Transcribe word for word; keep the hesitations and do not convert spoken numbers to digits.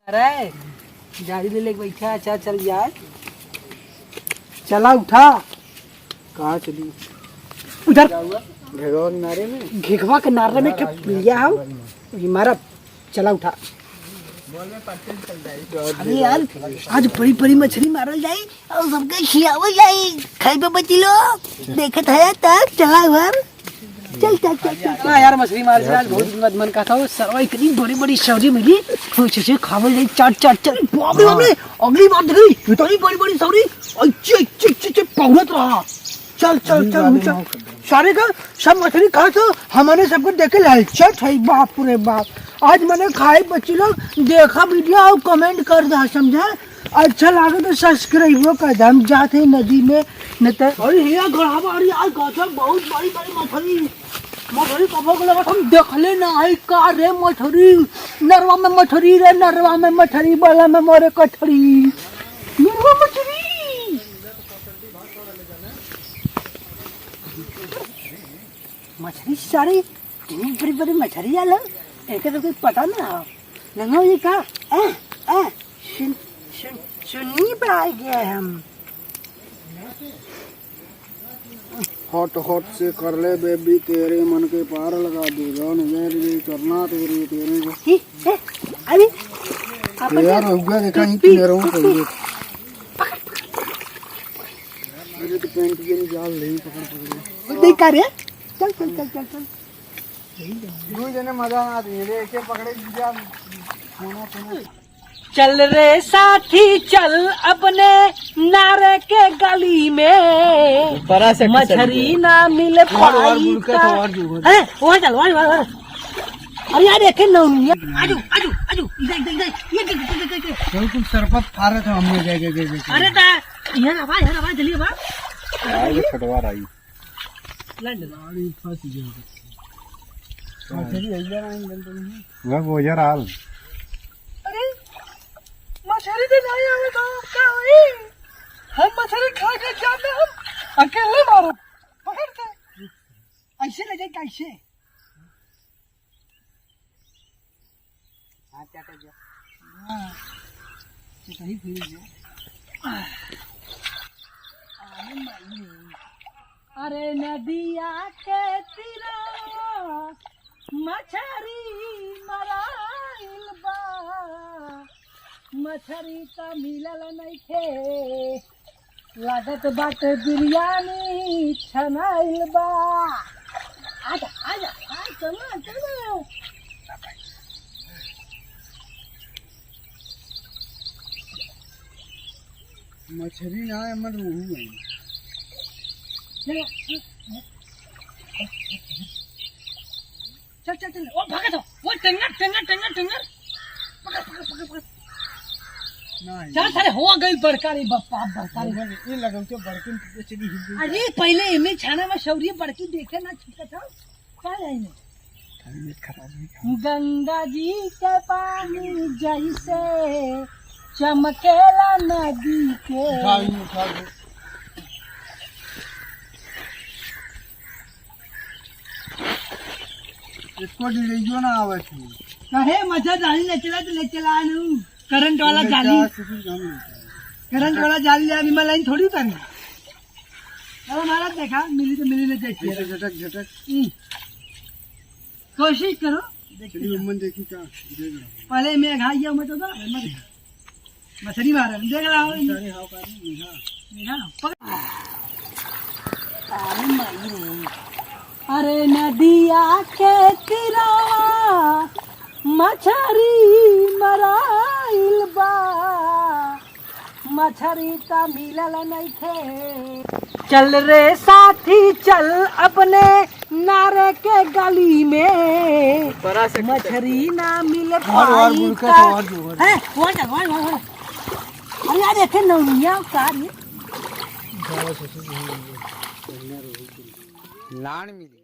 अरे, गाड़ी ले लेके बैठा है, चल, चल जाए। चला उठा। कहाँ चली? उधर। क्या हुआ? घेघवा किनारे में। घेघवा किनारे में के पिया हो? ये मारा, चला उठा। अरे यार, आज बड़ी बड़ी मछली मारल जाई और सबके खियावल जाई। खाई पे बची लो, देखत है तब चला उधर। चल, चल, चल, चल। हाँ यार, मछली मार से आज बहुत दिन बाद मन कहता हो, सरवा इतनी बड़ी बड़ी सौरी मिली, कुछ से खावल जाई, चल, चल, चल। बाप रे, बाप रे, अगली बार देखी, इतनी बड़ी बड़ी सौरी, अच्छे, अच्छे, अच्छे, अच्छे, पकड़त रहा। चल, चल, चल, चल। सारे का सब मछली खा तो हमने सबको देख के लालचत है, बाप रे बाप। आज मैंने खाए बच्चे लोग, देखा वीडियो और कमेंट कर दे, समझा? अच्छा लागे तो सब्सक्राइबो कर दे। हम जाते हैं नदी में, न तो। अरे हिया गढ़ावा, अरे यार गजब, बहुत बड़ी बड़ी मछली। मछली कबो के लगत हम देखले ना है का रे मछली। नरवा में मछली रे, नरवा में मछली, बला में मोरे कछली। नरवा मछली। मछली सारी इतनी बड़ी बड़ी मछली आल है, एके तो कोई पता ना हो। नंगा ये का? ए, ए, सुन, सुन, सुनी पे आ गए हम। हॉट हॉट से कर ले बेबी, तेरे मन के पार लगा दे, जान मेरी करना तेरी, तेरे को। ही, ए, अभी अपन यार, के हुआ देखा ही पी, मेरे को पी, पकड़, पकड़, पकड़। अरे तो पैंट के निकाल ले, पकड़, पकड़। देख का रे? चल, चल, चल, चल, चल। दू जने मजा ना दिए रे, एके पकड़े दूजा। चल रे साथी चल अपने नारे के गली में, बड़ा से मछरी ना मिल पाई। अरे वहाँ चल, वहाँ, वहाँ। अरे यार, देखे नौनिया। आजू, आजू, आजू, इधर, इधर, इधर, ये देख, देख, देख, देख। बिल्कुल सरपत फारे थे हमने, देख, देख, देख, देख। अरे ता, यहाँ आवा, यहाँ आवा, जल्दी आवा। आइए, फटवा रही। गाड़ी फंस गया। मछली है या नहीं, बंद तो नहीं। वह वो यार हाल। अरे, मछली तो नहीं आवे तो का होई? हम मछली खा के जाते हम अकेले मारो। पकड़ के। ऐसे ले जाए कैसे? हाँ, क्या कर दिया? हाँ, तो सही फिर गया। अरे माई रे। अरे नदिया के तीरा मछरी मराइल बा, मछरी त मिलल नइखे। लागत बाटे बिरयानी छनाइल बा। आजा, आजा, आ, चलो, चलो। मछरी ना है, मन रोहू है। चलो। चल, चल, चल। ओ, भागत हो। ओ, टेंगर, टेंगर, टेंगर, टेंगर। पकड़, पकड़, पकड़, पकड़। नहीं। चल, सारे, हो गई बड़का रे, बाप, बाप, बड़का रे। ये लगन के बड़कन के चली हिल गई। अरे, पहले इन्हें छाना में शौरी बड़की देखे ना छूटा था। का जाई में? अरे, ये खराब है। गंगा जी के पानी जैसे चमकेला नदी के। उठा, उठा दे। इसको डिलीजो ना आवे थी। काहे मच्छरदानी ले चला तो ले चला नू। करंट वाला ले जाली। जा, सुधीर, हम ले जाए। करंट वाला जाली ले, अभी मैं लाइन थोड़ी उतारना। अब हमारा देखा, मिली तो मिली, नहीं देखिए। ऐसे झटक, झटक। हम्म। कोशिश करो, देखते चलिए, हैं। उम्मन देखी का, देख रहा हूँ। पहले मैं घाई गया, मैं तो था, मैं मछली मारे, देख रहा हूँ। सारे हाव का नहीं, हाँ। हाँ, पकड़। अरे माई रे। अरे नदिया के तीरा मछरी मराइल बा, मछरी त मिलल नइखे। चल रे साथी, चल अपने नारे के गली में। बड़ा से मछरी ना मिल और, और पाई बुड़का का। तो और जो, और जो। हैं? और चल, और, और, और। अरे यार, देखे नौनिया का रे। लाड़ मिली।